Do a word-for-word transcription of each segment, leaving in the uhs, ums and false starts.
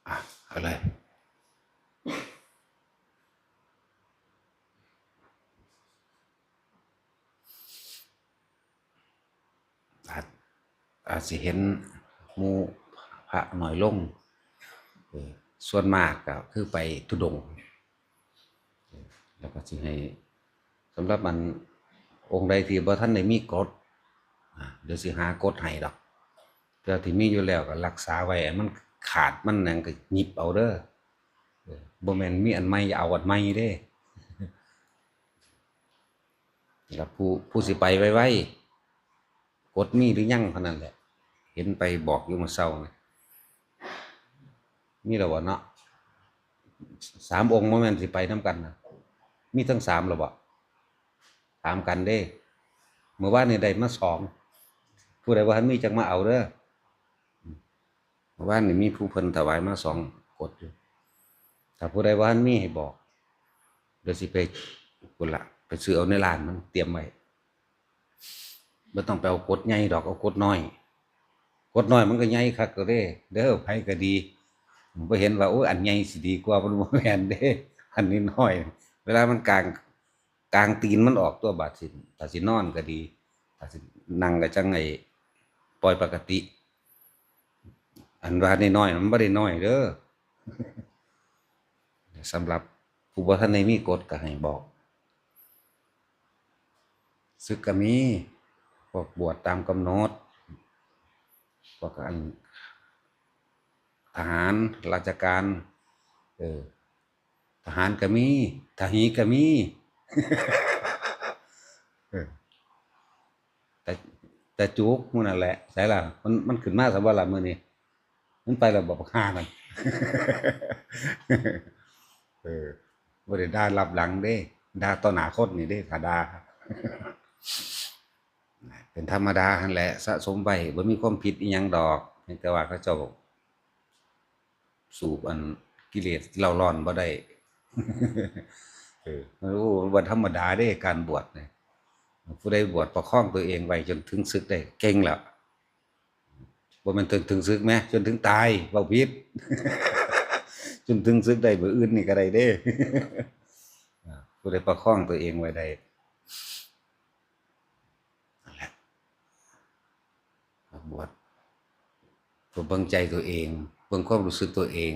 อ่ะ เอาเลย อาจ อาจสิเห็นหมู่พระน้อยลง เออ ส่วนมากก็คือไปธุดงค์ เออ แล้วก็สิให้ สำหรับอันองค์ใดที่บ่ทันได้มีกฎ อ่า เดี๋ยวสิหากฎให้ดอก แต่ที่มีอยู่แล้วก็รักษาไว้ อันมันขาดมันหยังก็หยิบเอาเด้อ เออ บ่แม่นมีอันใหม่อย่าเอาอันใหม่เด้ แล้วผู้ ผู้สิไปไวๆ กฎมีหรือยังเท่านั้นแหละ เห็นไปบอกอยู่มื้อเช้านี่ มีแล้วบ่เนาะ สามองค์บ่แม่นสิไปนำกันนะ มีทั้งสามแล้วบ่ ถามกันเด้ มื้อวานนี่ได้มาสอง ผู้ใดบ่ทันมีจั่งมาเอาเด้อ มื้อวานนี่มีผู้เพิ่นถวายมาสองกฎอยู่ ถ้าผู้ใดบ่ทันมีให้บอก เดี๋ยวสิไป พุ้นละ ไปซื้อเอาในร้านมันเตรียมไว้ บ่ต้องไปเอากฎใหญ่ดอก เอากฎน้อย กฎน้อยมันก็ใหญ่คักก็เด้ เด้อ ไผก็ดี บ่เห็นว่า โอ้ย อันใหญ่สิดีกว่า มันบ่แม่นเด้ อันนี้น้อย เวลามันกลาง กลางตีนมันออกตัว บาดสิ ถ้าสินอนก็ดี ถ้าสินั่งก็จั่งไอ้ปล่อยปกติ อันว่าน้อยๆ มันบ่ได้น้อยเด้อ สำหรับผู้บ่ทันได้มีกฎก็ให้บอก ศึกก็มี พวกบวชตามกำหนด พวกอัน ทหาร ราชการ เออ ทหารก็มี ทหารก็มี เออ แต่ แต่จุกหมู่นั่นแหละ ไสล่ะ มัน มันขึ้นมาซะบ่ล่ะมื้อนี้ มันไปแล้วบ่ บักห่านั่น เออ บ่ได้ด่าลับหลังเด้ ด่าต่อหน้าคนนี่เด้ ถ้าด่า เป็นธรรมดาหั่นแหละ สะสมไว้ บ่มีความผิดอิหยังดอก เพียงแต่ว่าเขาเจ้า สูบอันกิเลสเล่าร้อนบ่ได้ เออ โอ้ บ่ธรรมดาเด้ การบวชเนี่ย ผู้ใดบวชประคองตัวเองไว้จนถึงศึกได้ เก่งแล้ว บ่แม่นจนถึงศึกแหม จนถึงตาย เว้าผิด จนถึงศึกได้ มื้ออื่นนี่ก็ได้เด้ อ่า ผู้ใดประคองตัวเองไว้ได้ นั่นแหละ บวช เพื่อเบิ่งใจตัวเอง เบิ่งความรู้สึกตัวเอง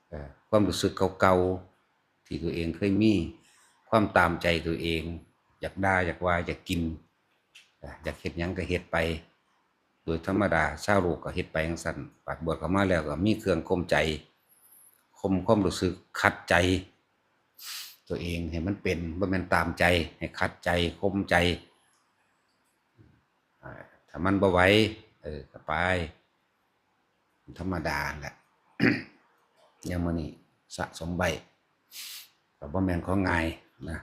เอ่อ ความรู้สึกเก่าๆ ที่ตัวเองเคยมี ความตามใจตัวเอง อยากด่า อยากว่า อยากกิน เอ่อ อยากเฮ็ดหยังก็เฮ็ดไป โดยธรรมดา ชาวโลกก็เฮ็ดไปจั่งซั้น บาดบวชเข้ามาแล้วก็มีเครื่องข่มใจ ข่มความรู้สึก ขัดใจตัวเองให้มันเป็น บ่แม่นตามใจ ให้ขัดใจ ข่มใจ อ่า ถ้ามันบ่ไหว เออ ก็ไป ธรรมดาแหละ อย่างมื้อนี้สะสมไว้ ก็บ่แม่นของง่ายนะ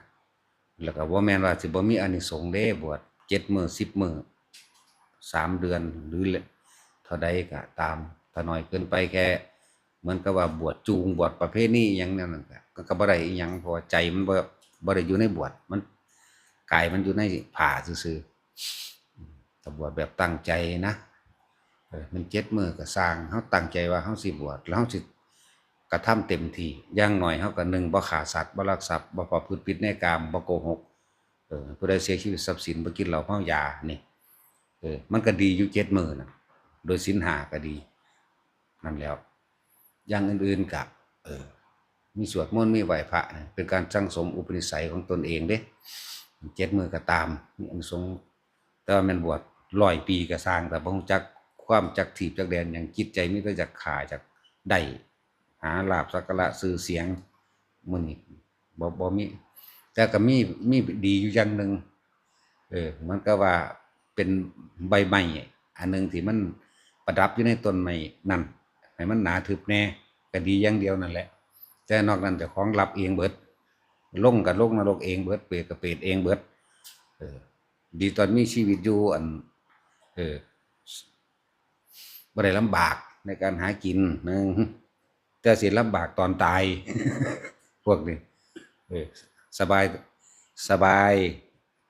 แล้วก็บ่แม่นว่าสิบ่มีอานิสงส์เด้ บวชเจ็ดมื้อ สิบมื้อ สามเดือน หรือเท่าใดก็ตาม ถ้าน้อยเกินไปแค่ เหมือนกับว่าบวชจูง บวชประเพณีอิหยังแนวนั้นก็ ก็ ก็บ่ได้อิหยัง เพราะว่าใจมันบ่ บ่ได้อยู่ในบวช มัน กายมันอยู่ในผ้าซื่อๆ ถ้าบวชแบบตั้งใจนะ เออ มันเจ็ดมื้อก็ซ่าง เฮาตั้งใจว่าเฮาสิบวช แล้วเฮาสิกระทำเต็มที่ อย่างน้อยเฮาก็ หนึ่ง บ่ฆ่าสัตว์ บ่ลักทรัพย์ บ่ประพฤติผิดในกาม บ่โกหก เออ ผู้ใดเสียชีวิตทรัพย์สิน บ่กินเหล้าเมายา นี่ เออ มันก็ดีอยู่เจ็ดมื้อน่ะ โดยศีลห้าก็ดี นั่นแหล้ว อย่างอื่นๆก็ เออ มีสวดมนต์ มีไหว้พระ เป็นการสั่งสมอุปนิสัยของตนเองเด้ เจ็ดมื้อก็ตาม มีอานิสงส์ แต่ว่าแม่นบวชร้อยปีก็ซ่าง แต่บ่รู้จักความจักทีบจักแดนหยัง จิตใจมีแต่อยากฆ่า อยากได้ หาลาภสักการะชื่อเสียง มื้อนี้บ่ บ่มี แต่ก็มี มีดีอยู่อย่างหนึ่ง เออ มันก็ว่าเป็นใบไม้อันหนึ่งที่มันประดับอยู่ในต้นไม้นั่น ให้มันหนาทึบแน่ ก็ดีอย่างเดียวนั่นแหละ แต่นอกนั้นเจ้าของรับเองเบิด ลงก็ลงนรกเองเบิด เปรตก็เปรตเองเบิด เออ ดีตอนมีชีวิตอยู่ อัน เออ บ่ได้ลำบากในการหากิน หนึ่ง แต่สิลำบากตอนตาย พวกนี้ เออ สบาย สบาย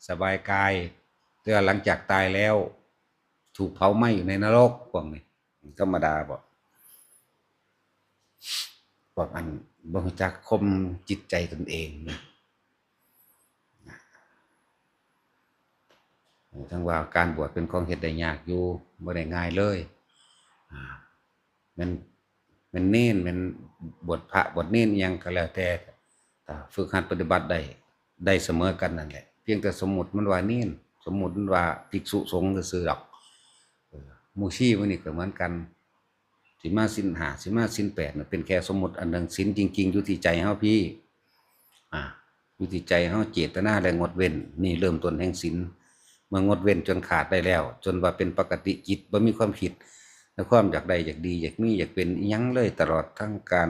สบายกาย แต่ว่าหลังจากตายแล้ว ถูกเผาไหม้อยู่ในนรก พวกนี้ ธรรมดาบ่ อันบ่รู้จักข่มจิตใจตนเองนะ ทั้งว่าการบวชเป็นของเฮ็ดได้ยากอยู่ บ่ได้ง่ายเลย อ่า แม่น แม่นเณร แม่นบวชพระ บวชเณรอิหยังก็แล้วแต่ ถ้าฝึกหัดปฏิบัติได้ ได้เสมอกันนั่นแหละ เพียงแต่สมมุติมันว่าเณร สมมุติมันว่าภิกษุสงฆ์ซื่อๆดอก เออ หมู่ชีหมู่นี่ก็เหมือนกัน สิมาศีลห้า สิมาศีลแปดน่ะ เป็นแค่สมมุติอันหนึ่ง ศีลจริงๆอยู่ที่ใจเฮาพี้ อ่า อยู่ที่ใจเฮาเจตนาและงดเว้น นี่เริ่มต้นแห่งศีล เมื่องดเว้นจนขาดได้แล้ว จนว่าเป็นปกติจิต บ่มีความคิด และความอยากได้ อยากดี อยากมี อยากเป็นอิหยังเลย ตลอดทั้งการ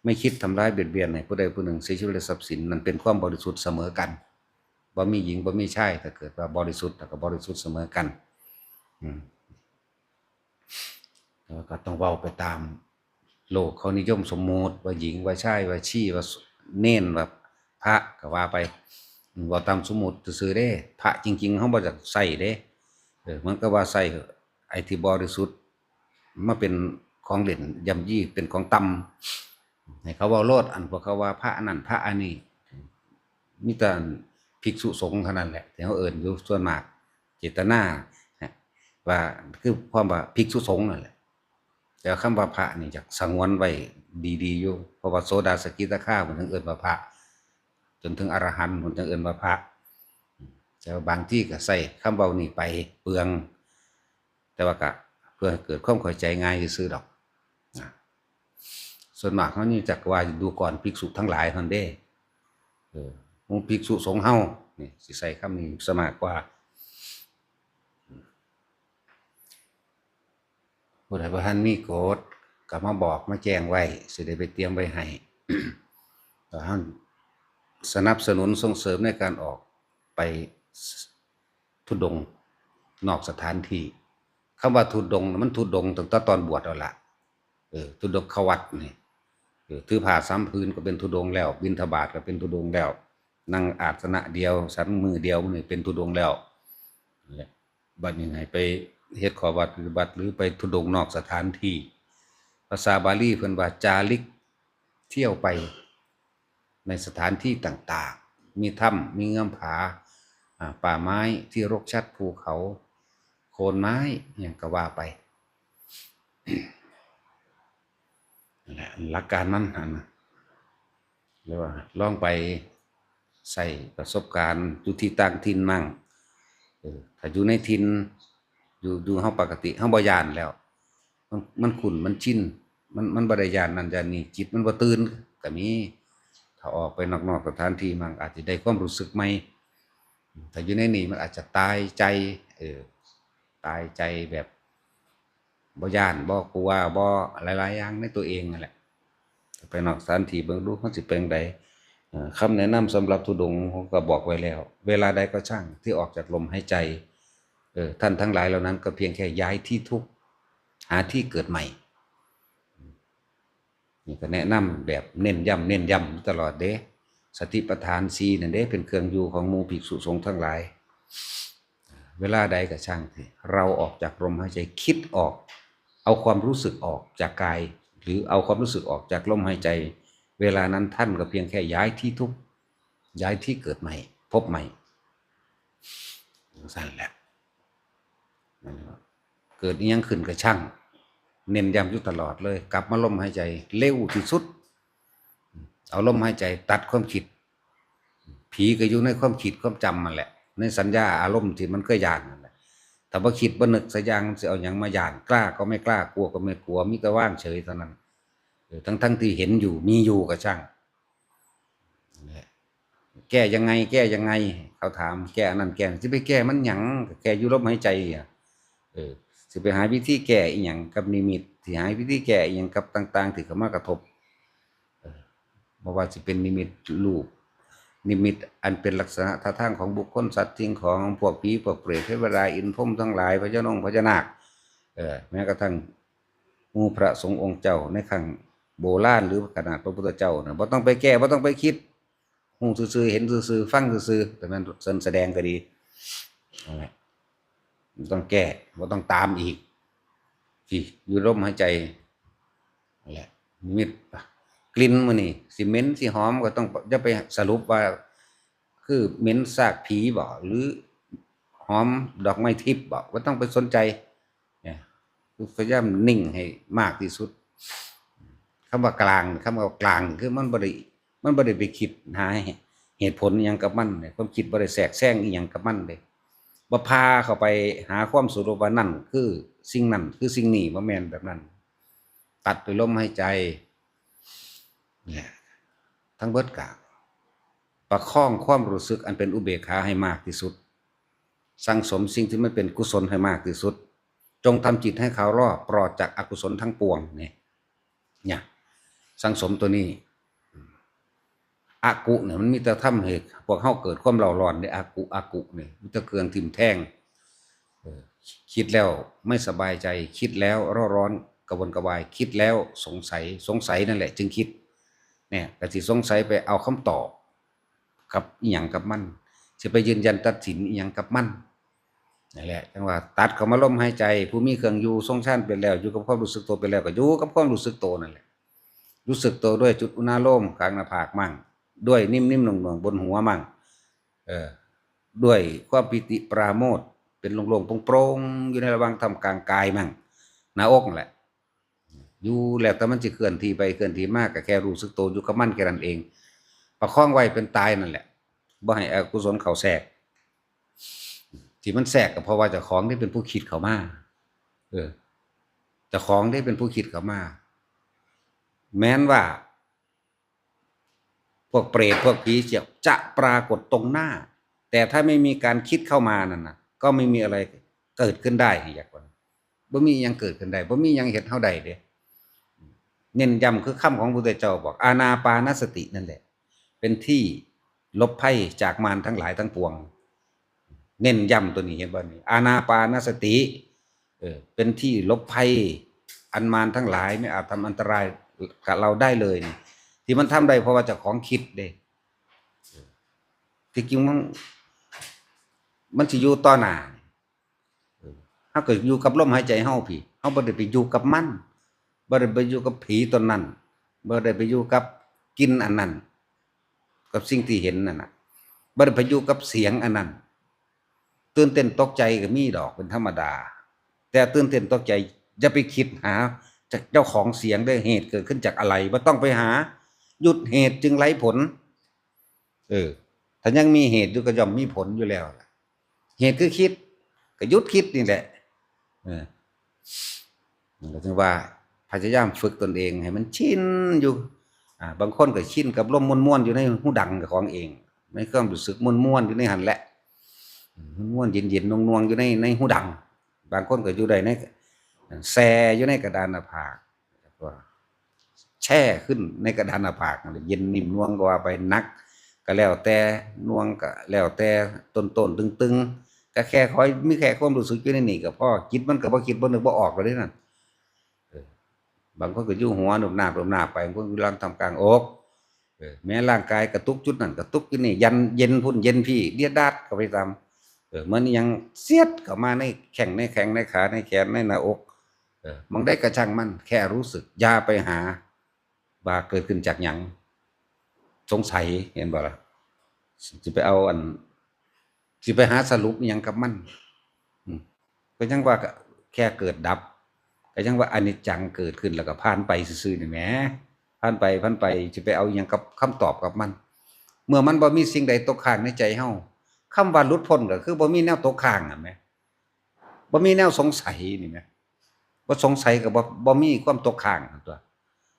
ไม่คิดทำร้ายเบียดเบียนให้ผู้ใดผู้หนึ่งเสียชีวิตและทรัพย์สิน นั่นเป็นความบริสุทธิ์เสมอกัน บ่มีหญิง บ่มีชาย ถ้าเกิดว่าบริสุทธิ์ แล้วก็บริสุทธิ์เสมอกัน อืม แล้วก็ต้องเว้าไปตามโลกเขานิยมสมมุติ ว่าหญิง ว่าชาย ว่าชี ว่าเณร ว่าพระ ก็ว่าไป อืม เว้าตามสมมุติซื่อๆเด้ พระจริงๆเฮาบ่อยากใส่เด้ เออ มันก็ว่าใส่ ไอ้ที่บริสุทธิ์ มาเป็นของเล่นย่ำยี เป็นของต่ำ ให้เขาเว้าโลด อันพวกเขาว่าพระอันนั้นพระอันนี้ มีแต่ภิกษุสงฆ์เท่านั้นแหละ ที่เขาเอิ้นอยู่ส่วนมาก เจตนา ว่าคือความว่าภิกษุสงฆ์นั่นแหละ แต่คำว่าพระนี่อยากสงวนไว้ดีๆอยู่ เพราะว่าโสดาสกิทาคาเพิ่นถึงเอิ้นว่าพระ จนถึงอรหันต์เพิ่นถึงเอิ้นว่าพระ แต่ว่าบางทีก็ใส่คำเว้านี่ไปเปลือง แต่ว่าก็เพื่อให้เกิดความเข้าใจง่ายซื่อๆดอกนะ ส่วนมากเขานี่จักว่าดูก่อนภิกษุทั้งหลายเท่านั้นเด้ เออ หมู่ภิกษุสงฆ์เฮานี่สิใส่คำนี้ซะมากกว่า ผู้ใดบ่ทันมีกฎก็มาบอกมาแจ้งไว้ สิได้ไปเตรียมไว้ให้ ก็ให้สนับสนุนส่งเสริมในการออกไปธุดงค์นอกสถานที่ คำว่าธุดงค์น่ะ มันธุดงค์ตั้งแต่ตอนบวชเอาละ เออ ธุดงควัตรนี่ เออ ถือผ้าสามผืนก็เป็นธุดงค์แล้ว บิณฑบาตก็เป็นธุดงค์แล้ว นั่งอาสนะเดียว ฉันมื้อเดียวนี่เป็นธุดงค์แล้ว บัดนี้ให้ไปเฮ็ดข้อวัดปฏิบัติ หรือไปธุดงค์นอกสถานที่ ภาษาบาลีเพิ่นว่าจาริกเที่ยวไปในสถานที่ต่างๆ มีถ้ำ มีเงื้อมผา อ่า ป่าไม้ที่รกชัด ภูเขา โคนไม้ อิหยังก็ว่าไป นั่นแหละ หลักการมันหั่นนะ เรียกว่าลองไปใช้ประสบการณ์อยู่ที่ต่างถิ่นมั่ง เออ ถ้าอยู่ในถิ่น อยู่ อยู่เฮาปกติ เฮาบ่ย้านแล้ว มัน มันคุ้น มันชิน มัน มันบ่ได้ย้านนั่นย้านนี่ จิตมันบ่ตื่น ก็มี ถ้าออกไปนอกๆสถานที่มั่ง อาจจะได้ความรู้สึกใหม่ ถ้าอยู่ในนี่มันอาจจะตายใจ เออ ตายใจแบบ บ่ย้าน บ่กลัว บ่หลายๆอย่างในตัวเองนั่นแหละ ไปนอกสถานที่เบิ่งดูมันสิเป็นจั่งใด เอ่อ คำแนะนำสำหรับธุดงค์ผมก็บอกไว้แล้ว เวลาใดก็ช่างที่ออกจากลมหายใจ เออ ท่านทั้งหลายเหล่านั้นก็เพียงแค่ย้ายที่ทุกข์ หาที่เกิดใหม่ นี่ก็แนะนำแบบเน้นย้ำ เน้นย้ำตลอดเด้ สติปัฏฐานสี่นั่นเด้ เป็นเครื่องอยู่ของหมู่ภิกษุสงฆ์ทั้งหลาย เวลาใดก็ช่างเถอะ เราออกจากลมหายใจ คิดออก เอาความรู้สึกออกจากกาย หรือเอาความรู้สึกออกจากลมหายใจ เวลานั้นท่านก็เพียงแค่ย้ายที่ทุกข์ ย้ายที่เกิดใหม่ พบใหม่ จั่งซั้นแหละ เกิดอิหยังขึ้นก็ช่าง เน้นย้ำอยู่ตลอดเลย กลับมาลมหายใจเร็วที่สุด เอาลมหายใจตัดความคิด ผีก็อยู่ในความคิดความจำนั่นแหละ ในสัญญาอารมณ์ที่มันเคยย้านนั่นแหละ ถ้าบ่คิดบ่นึกสักอย่าง สิเอาหยังมาย้าน กล้าก็ไม่กล้า กลัวก็ไม่กลัว มีแต่วางเฉยเท่านั้น เออ ทั้งๆที่เห็นอยู่ มีอยู่ก็ช่าง แก้ยังไง แก้ยังไง เขาถาม แก้อันนั้นแก้นี่ สิไปแก้มันหยัง ก็แก้อยู่ลมหายใจอะ เออ สิไปหาวิธีแก้อิหยังกับนิมิต สิหาวิธีแก้อิหยังกับต่างๆที่เข้ามากระทบ เออ บ่ว่าสิเป็นนิมิตรูป นิมิตอันเป็นลักษณะท่าทางของบุคคล สัตว์ สิ่งของ พวกผี พวกเปรต เทวดา อินทร์ พรหมทั้งหลาย พญานง พญานาค เออ แม้กระทั่งหมู่พระสงฆ์องค์เจ้าในครั้งโบราณ หรือขนาดพระพุทธเจ้าน่ะ บ่ต้องไปแก้ บ่ต้องไปคิด ฮู้ซื่อๆ เห็นซื่อๆ ฟังซื่อๆ แต่แม่นเพิ่นแสดงก็ดี นั่นแหละ บ่ต้องแก้ บ่ต้องตามอีก สิอยู่ลมหายใจ นั่นแหละ นิมิต กลิ่นมื้อนี้สิเหม็นสิหอมก็ต้อง อย่าไปสรุปว่า คือเหม็นซากผีบ่ หรือหอมดอกไม้ทิพย์บ่ บ่ต้องไปสนใจเนี่ย คือพยายามนิ่งให้มากที่สุด คำว่ากลาง คำว่ากลางคือมันบ่ได้ มันบ่ได้ไปคิดหาเหตุผลอิหยังกับมันเนี่ย ความคิดบ่ได้แทรกแซงอิหยังกับมันเด้ บ่พาเข้าไปหาความสรุปว่านั่นคือสิ่งนั้น คือสิ่งนี้ บ่แม่นแบบนั้น ตัดด้วยลมหายใจเนี่ย ทั้งเบิดกะประคองความรู้สึกอันเป็นอุเบกขาให้มากที่สุด สั่งสมสิ่งที่มันเป็นกุศลให้มากที่สุด จงทำจิตให้เขารอบปลอดจากอกุศลทั้งปวงเนี่ย เนี่ย สั่งสมตัวนี้ อากุเนี่ยมันมีแต่ทำให้พวกเฮาเกิดความเร่าร้อนเด้ อากุ อากุเนี่ยมีแต่เครื่องทิ่มแทง เออ คิดแล้วไม่สบายใจ คิดแล้วเร่าร้อนกระวนกระวาย คิดแล้วสงสัย สงสัยนั่นแหละจึงคิด เนี่ย ก็สิสงสัยไปเอาคำตอบกับอิหยังกับมัน สิไปยืนยันตัดสินอิหยังกับมัน นั่นแหละ จังว่าตัดเข้ามาลมหายใจ ผู้มีเครื่องอยู่ทรงฌานเป็นแล้ว อยู่กับความรู้สึกตัวเป็นแล้ว ก็อยู่กับความรู้สึกตัวนั่นแหละ รู้สึกตัวด้วยจุดอุณาโลมกลางหน้าผากมั่ง ด้วยนิ่มๆหน่วงๆบนหัวมั่ง เออ ด้วยความปีติปราโมทย์ เป็นโล่งๆโปร่งๆอยู่ในระหว่างท่ามกลางกายมั่ง หน้าอกนั่นแหละ อยู่แล้วแต่มันจะเคลื่อนที่ไปเคลื่อนที่มา ก็แค่รู้สึกตัวอยู่กับมันแค่นั้นเอง ประคองไว้เป็นตายนั่นแหละ บ่ให้อกุศลเข้าแทรก ที่มันแทรกก็เพราะว่าเจ้าของที่เป็นผู้คิดเข้ามา เออ เจ้าของที่เป็นผู้คิดเข้ามา แม้นว่า พวกเปรตพวกผีจะ จะปรากฏตรงหน้า แต่ถ้าไม่มีการคิดเข้ามานั่นนะ ก็ไม่มีอะไรเกิดขึ้นได้ อยากว่า บ่มีหยังเกิดขึ้นได้ บ่มีหยังเฮ็ดเฮาได้เด้ เน้นย้ำคือคำของพระพุทธเจ้าบอก อานาปานสตินั่นแหละ เป็นที่หลบภัยจากมารทั้งหลายทั้งปวง เน้นย้ำตัวนี้ เห็นบ่นี่ อานาปานสติ เออ เป็นที่หลบภัยอันมารทั้งหลายไม่อาจทำอันตรายกับเราได้เลยนี่ ที่มันทำได้เพราะว่าเจ้าของคิดเด้ เออ ที่จริงมัน มันสิอยู่ต่อหน้า เออ เฮาก็อยู่กับลมหายใจเฮาพี้ เฮาบ่ได้ไปอยู่กับมัน บ่ได้ไปอยู่กับผีตนนั้น บ่ได้ไปอยู่กับกลิ่นอันนั้น กับสิ่งที่เห็นนั่นน่ะ บ่ได้ไปอยู่กับเสียงอันนั้น ตื่นเต้นตกใจก็มีดอกเป็นธรรมดา แต่ตื่นเต้นตกใจอย่าไปคิดหาเจ้าของเสียงเด้อ เหตุเกิดขึ้นจากอะไร บ่ต้องไปหา หยุดเหตุจึงไร้ผล เออ ถ้ายังมีเหตุอยู่ก็ย่อมมีผลอยู่แล้วล่ะ เหตุคือคิด ก็หยุดคิดนี่แหละ เออ นั่นก็ถึงว่าพยายามฝึกตนเองให้มันชินอยู่ อ่า บางคนก็ชินกับลมม่วนๆอยู่ในหูดังของเอง ในความรู้สึกม่วนๆอยู่ในหั้นแหละ อืม ม่วนๆเย็นๆนวลๆอยู่ใน ในหูดัง บางคนก็อยู่ได้ใน แช่อยู่ในกระดานหน้าผาก แล้วก็แช่ขึ้นในกระดานหน้าผากนั่นแหละ เย็นนิ่มนวลก็ว่าไป หนักก็แล้วแต่ นวลก็แล้วแต่ ต้นๆตึงๆ ก็แค่คอยมีแค่ความรู้สึกอยู่ในนี่ก็พอ จิตมันก็บ่คิดบ่นึกบ่ออกแล้วเด้นั่น เออ บางคนก็อยู่หัวหนุบหนาบหนุบหนาบไป บางคนอยู่หลังท่ามกลางอก เออ แม้ร่างกายกระตุกจุดนั่นกระตุกจุดนี่ ยันเย็นพุ้นเย็นพี้ เดียดดาดเข้าไปตาม เออ เหมือนอิหยังเสียดเข้ามาในแข้งในแขนในขาในแขนในหน้าอก เออ หม่องใดก็ช่างมัน แค่รู้สึก อย่าไปหาว่าเกิดขึ้นจากหยัง สงสัย เห็นบ่ล่ะ สิไปเอาอัน สิไปหาสรุปอิหยังกับมัน อืม ก็ยังว่าแค่เกิดดับ ก็ยังว่าอนิจจังเกิดขึ้นแล้วก็ผ่านไปซื่อๆนี่แหม ผ่านไปผ่านไป สิไปเอาอิหยังกับคำตอบกับมัน เมื่อมันบ่มีสิ่งใดตกค้างในใจเฮา คำว่าหลุดพ้นก็คือบ่มีแนวตกค้างอะแหม บ่มีแนวสงสัยนี่แหม บ่สงสัยก็บ่ บ่มีความตกค้างนั่นตั๊ว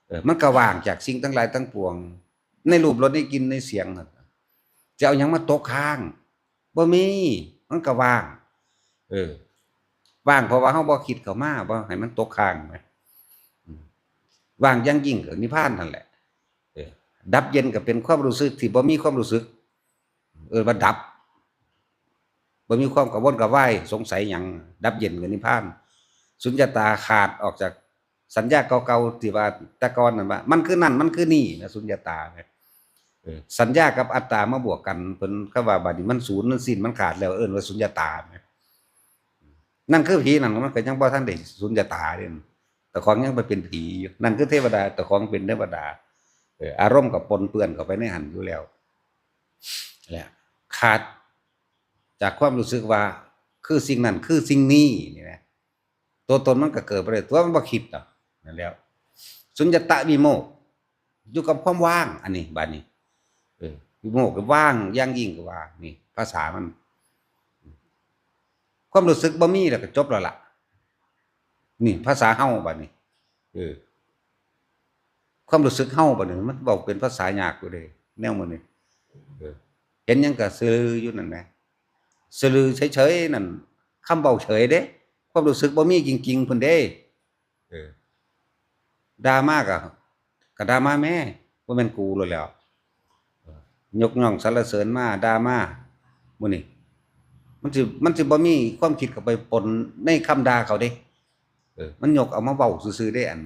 เออ มันก็ว่างจากสิ่งทั้งหลายทั้งปวง ในรูปรสในกลิ่นในเสียงนั่น จะเอาหยังมาตกค้าง บ่มี มันก็ว่าง เออ ว่างเพราะว่าเฮาบ่คิดเข้ามา บ่ให้มันตกค้างนะ อืม ว่างอย่างยิ่งก็นิพพานนั่นแหละ เออ ดับเย็นก็เป็นความรู้สึกที่บ่มีความรู้สึก เอิ้นว่าดับ บ่มีความกระวนกระวายสงสัยหยัง ดับเย็นก็นิพพาน สุญญตาขาดออกจากสัญญาเก่าๆที่ว่าแต่ก่อนนั่นว่า มันคือนั่น มันคือนี่นะ สุญญตานะ เออ สัญญากับอัตตามาบวกกัน เพิ่นก็ว่าบัดนี้มันสูญ มันสิ้น มันขาดแล้ว เอิ้นว่าสุญญตานะ นั่นคือผีนั่น มันก็ยังบ่ทันได้สุญญตาเด้ เจ้าของยังไปเป็นผีอยู่ นั่นคือเทวดา เจ้าของเป็นเทวดา ออ อารมณ์ก็ปนเปื้อนเข้าไปในหั้นอยู่แล้ว และขาดจากความรู้สึกว่าคือสิ่งนั้นคือสิ่งนี้นี่นะ ตัวตนมันก็เกิดบ่ได้ ตัวมันบ่คิดดอก นั่นแหล้ว สุญญตวิโมกข์ อยู่กับความว่าง อันนี้ บัดนี้ เออ วิโมกข์ก็ว่างอย่างยิ่งก็ว่า นี่ ภาษามัน ความรู้สึกบ่มีแล้วก็จบแล้วล่ะ นี่ ภาษาเฮาบัดนี้ เออ ความรู้สึกเฮาบัดนี้ มันเว้าเป็นภาษายากอยู่เด้ แนวมื้อนี้ เออ เห็นหยังก็ซื่ออยู่นั่นแหละ ซื่อเฉยๆนั่น คำเว้าเฉยเด้ ความรู้สึกบ่มีจริงๆพุ้นเด้ เออ ด่ามาก็ ก็ด่ามาแหม บ่แม่นกูโลดแหล้ว เออ ยกย่องสรรเสริญมา ด่ามา มื้อนี้ มันสิ มันสิบ่มีความคิดเข้าไปปนในคำด่าเขาเด้ เออ มันยกเอามาเว้าซื่อๆเด้ อัน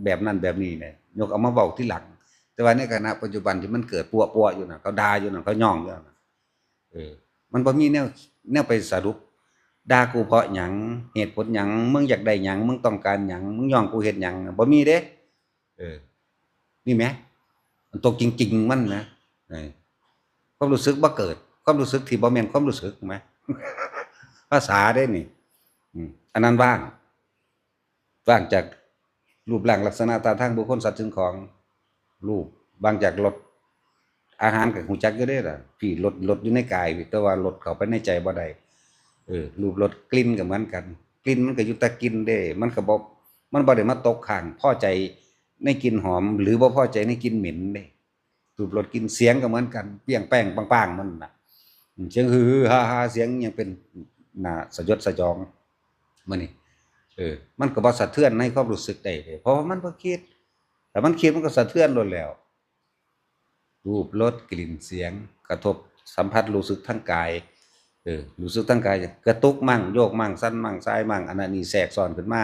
แบบนั้นแบบนี้เนี่ย ยกเอามาเว้าทีหลัง แต่ว่าในขณะปัจจุบันที่มันเกิดปั่วๆอยู่น่ะ เขาด่าอยู่น่ะ เขาย่องอยู่น่ะ เออ มันบ่มีแนว แนวไปสรุป ด่ากูเพราะหยัง เหตุผลหยัง มึงอยากได้หยัง มึงต้องการหยัง มึงย่องกูเฮ็ดหยัง บ่มีเด้ เออ นี่แหม มันตกจริงๆมันนะ เออ ความรู้สึกบ่เกิด ความรู้สึกที่บ่แม่นความรู้สึกแหม ภาษาเด้นี่ อืม อันนั้นว่าง ว่างจากรูปร่างลักษณะท่าทางบุคคลสัตว์สิ่งของ รูป ว่างจากรส อาหารก็ฮู้จักอยู่เด้ล่ะ พี่ รส รสอยู่ในกาย แต่ว่ารสเข้าไปในใจบ่ได้ เออ รูป รส กลิ่นก็เหมือนกัน กลิ่นมันก็อยู่แต่กลิ่นเด้ มันก็บ่ มันบ่ได้มาตกค้าง พอใจในกลิ่นหอม หรือบ่พอใจในกลิ่นเหม็นเด้ รูป รส กลิ่น เสียงก็เหมือนกัน เปี้ยงแป้งปังๆมันน่ะ อืม เสียงฮือๆฮ่าๆ เสียงหยังเป็นน่าสยดสยอง มื้อนี้ เออ มันก็บ่สะเทือนในความรู้สึกได้เด้ เพราะว่ามันบ่คิด ถ้ามันคิดมันก็สะเทือนโลดแหล้ว รูป รส กลิ่น เสียง กระทบสัมผัสรู้สึกทางกาย เออ รู้สึกทางกาย กระตุกมั่ง โยกมั่ง สั่นมั่ง ส่ายมั่ง อันนั้นนี่แทรกซ้อนขึ้นมา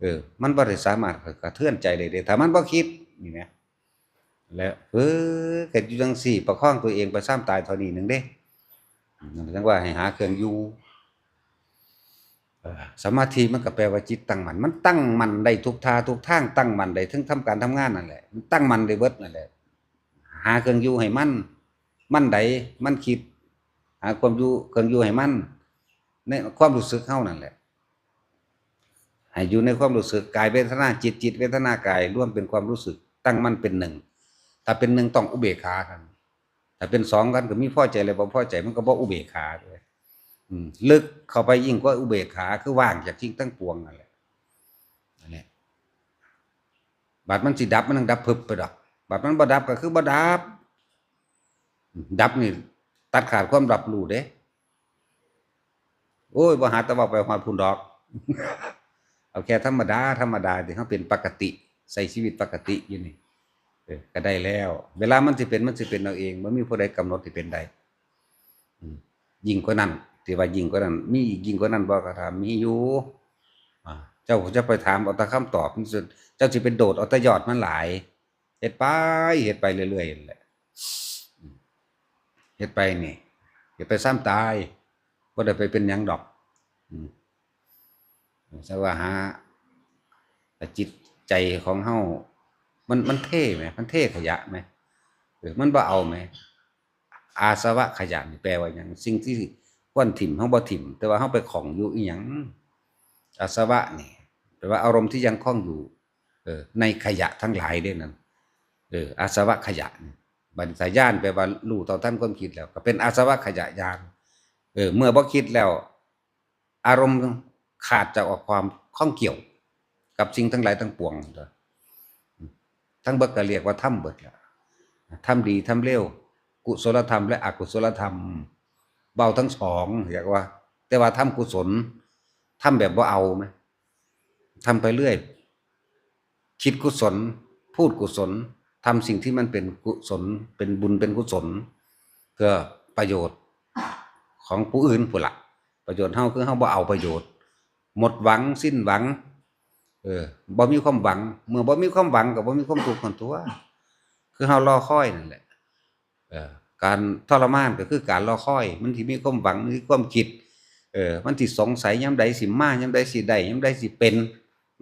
เออ มันบ่ได้สามารถกระเทือนใจได้เด้ ถ้ามันบ่คิด นี่นะ และ เออ ก็อยู่จั่งซี้ ประคองตัวเองไปซามตายเท่านี้หนึ่งเด้ นั่นจั่งว่าให้หาเครื่องอยู่ เอ่อ สมาธิมันก็แปลว่าจิตตั้งมั่น มันตั้งมั่นได้ทุกท่าทุกทาง ตั้งมั่นได้เทิงทำการทำงานนั่นแหละ มันตั้งมั่นได้เบิดนั่นแหละ หาเครื่องอยู่ให้มัน มันใด มันคิด หาความอยู่ เครื่องอยู่ให้มัน ในความรู้สึกเฮานั่นแหละ ให้อยู่ในความรู้สึก กายเวทนาจิต จิตเวทนากาย รวมเป็นความรู้สึก ตั้งมั่นเป็นหนึ่ง ถ้าเป็นหนึ่งต้องอุเบกขากัน ถ้าเป็นสองกันก็มีพอใจและบ่พอใจ มันก็บ่อุเบกขาเด้ อืม ลึกเข้าไปยิ่งกว่าอุเบกขา คือว่างจากสิ่งทั้งปวงนั่นแหละ นั่นแหละ บัดมันสิดับ มันต้องดับพึบไปดอก บัดมันบ่ดับก็คือบ่ดับ ดับนี่ตัดขาดความรับรู้เด้ โอ้ย บ่หาแต่เว้าไปฮอดพุ้นดอก เอาแค่ธรรมดา ธรรมดาที่เฮาเป็นปกติ ใช้ชีวิตปกติอยู่นี่ เออ ก็ได้แล้ว เวลามันสิเป็น มันสิเป็นเอาเอง บ่มีผู้ใดกำหนดให้เป็นได้ อืม ยิ่งกว่านั้น ที่ว่ายิ่งกว่านั้น มีอีกยิ่งกว่านั้นบ่ ก็ถาม มีอยู่ อ่า เจ้าจะไปถามเอาแต่คำตอบ เจ้าสิไปโดดเอาแต่ยอดมันหลาย เฮ็ดไป เฮ็ดไปเรื่อยๆนั่นแหละ อืม เฮ็ดไปนี่ เฮ็ดไปซามตาย บ่ได้ไปเป็นหยังดอก อืม แต่ว่าหา จิตใจของเฮา มัน มันเทแหม มันเทขยะแหม เออ มันบ่เอาแหม อาสวะขยะนี่แปลว่าหยัง สิ่งที่ควรถิ่ม เฮาบ่ถิ่ม แต่ว่าเฮาไปข้องอยู่อีหยัง อาสวะนี่ แปลว่าอารมณ์ที่ยังคล้องอยู่ เออ ในขยะทั้งหลายเด้นั่น เออ อาสวะขยะนี่ บัดนี้ถ้าญาณแปลว่ารู้เท่าทันความคิดแล้ว ก็เป็นอาสวะขยะญาณ เออ เมื่อบ่คิดแล้ว อารมณ์ขาดจากความข้องเกี่ยว กับสิ่งทั้งหลายทั้งปวง ทั้งเบิดก็เรียกว่าธรรมเบิดล่ะ ธรรมดีธรรมเลว กุศลธรรมและอกุศลธรรม เว้าทั้งสอง เรียกว่า แต่ว่าธรรมกุศล ธรรมแบบบ่เอาแหม ทำไปเรื่อย คิดกุศล พูดกุศล ทำสิ่งที่มันเป็นกุศล เป็นบุญเป็นกุศล เพื่อประโยชน์ของผู้อื่นพู้นล่ะ ประโยชน์เฮาคือเฮาบ่เอาประโยชน์ หมดหวัง สิ้นหวัง เออ บ่มีความหวัง เมื่อบ่มีความหวังก็บ่มีความทุกข์หั้นตั่ว คือเฮารอคอยนั่นแหละ เอ่อ การทรมานก็คือการรอคอย มันสิมีความหวัง มีความคิด เอ่อ มันสิสงสัยยามใดสิมา ยามใดสิได้ ยามใดสิเป็น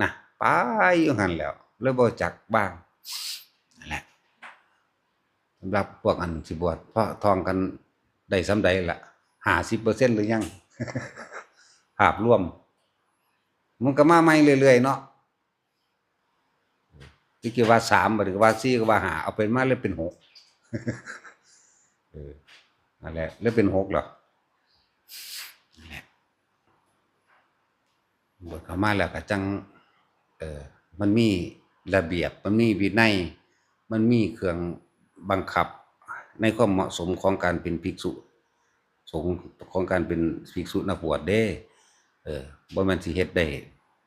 นะ ไปอยู่หั่นแหล้ว เลยบ่จักวาง นั่นแหละ สำหรับพวกอันสิบวช เพราะท่องกันได้ส่ำใดล่ะ ห้าสิบเปอร์เซ็นต์ หรือยัง ภาพรวม มันก็มาใหม่เรื่อยๆ เนาะ ที่คิดว่าสาม บัดนี้ก็ว่าสี่ ก็ว่าห้า เอาเป็นมาเลยเป็นหก เออ นั่นแหละ แล้วเป็นหกเหรอ นั่นแหละ บวชเข้ามาแล้วก็จั่ง เอ่อ มันมีระเบียบ มันมีวินัย มันมีเครื่องบังคับในความเหมาะสมของการเป็นภิกษุสงฆ์ ของการเป็นภิกษุนักบวชเด้ เออ บ่แม่นสิเฮ็ดได้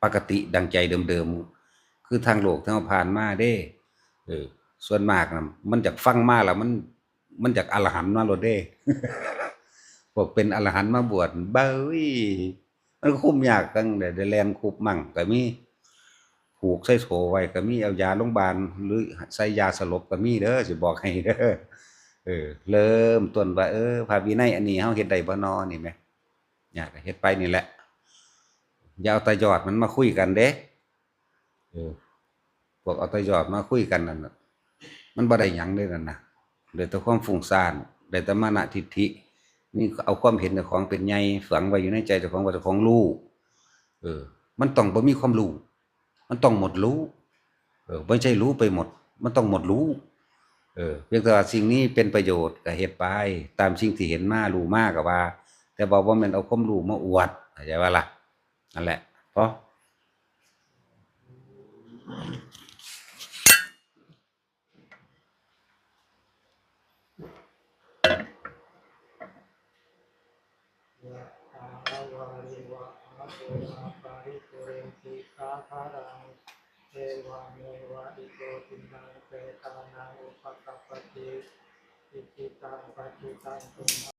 ปกติดังใจเดิมๆ คือทางโลกที่เฮาผ่านมาเด้ เออ ส่วนมากน่ะ มันอยากฟังมาแล้วมัน มันอยากอรหันต์มาโลดเด้ พวกเป็นอรหันต์มาบวช เบ้ย มันคุมยากจั่งใด๋ ได้แล่นคุบมั่งก็มี ผูกใส่โถไว้ก็มี เอายาโรงพยาบาล หรือใส่ยาสลบก็มีเด้อ สิบอกให้เด้อ เออ เริ่มต้นว่า เออ พระวินัยอันนี้เฮาเฮ็ดได้บ่น้อนี่แหม อยากเฮ็ดไปนี่แหละ อย่าเอาแต่ยอดมันมาคุยกันเด้ เออ พวกเอาแต่ยอดมาคุยกันนั่นน่ะ มันบ่ได้หยังเด้นั่นน่ะ ได้แต่ความฟุ้งซ่าน ได้แต่มานะทิฏฐิ นี่เอาความเห็นเจ้าของเป็นใหญ่ ฝังไว้อยู่ในใจเจ้าของ ว่าเจ้าของรู้ เออ มันต้องบ่มีความรู้ มันต้องหมดรู้ เออ บ่ใช่รู้ไปหมด มันต้องหมดรู้ เออ เพียงแต่ว่าสิ่งนี้เป็นประโยชน์ก็เฮ็ดไป ตามสิ่งที่เห็นมา รู้มาก็ว่า แต่ว่าบ่แม่นเอาความรู้มาอวด เข้าใจบ่ล่ะ นั่นแหละ พอ ยะถาวาริวะหาปูราปาริปุเรนติสาคารัง เอวะเมวะอิโตทินังเปตานังอุปกัปปติ อิจิตังปัจจิตังตุมหัง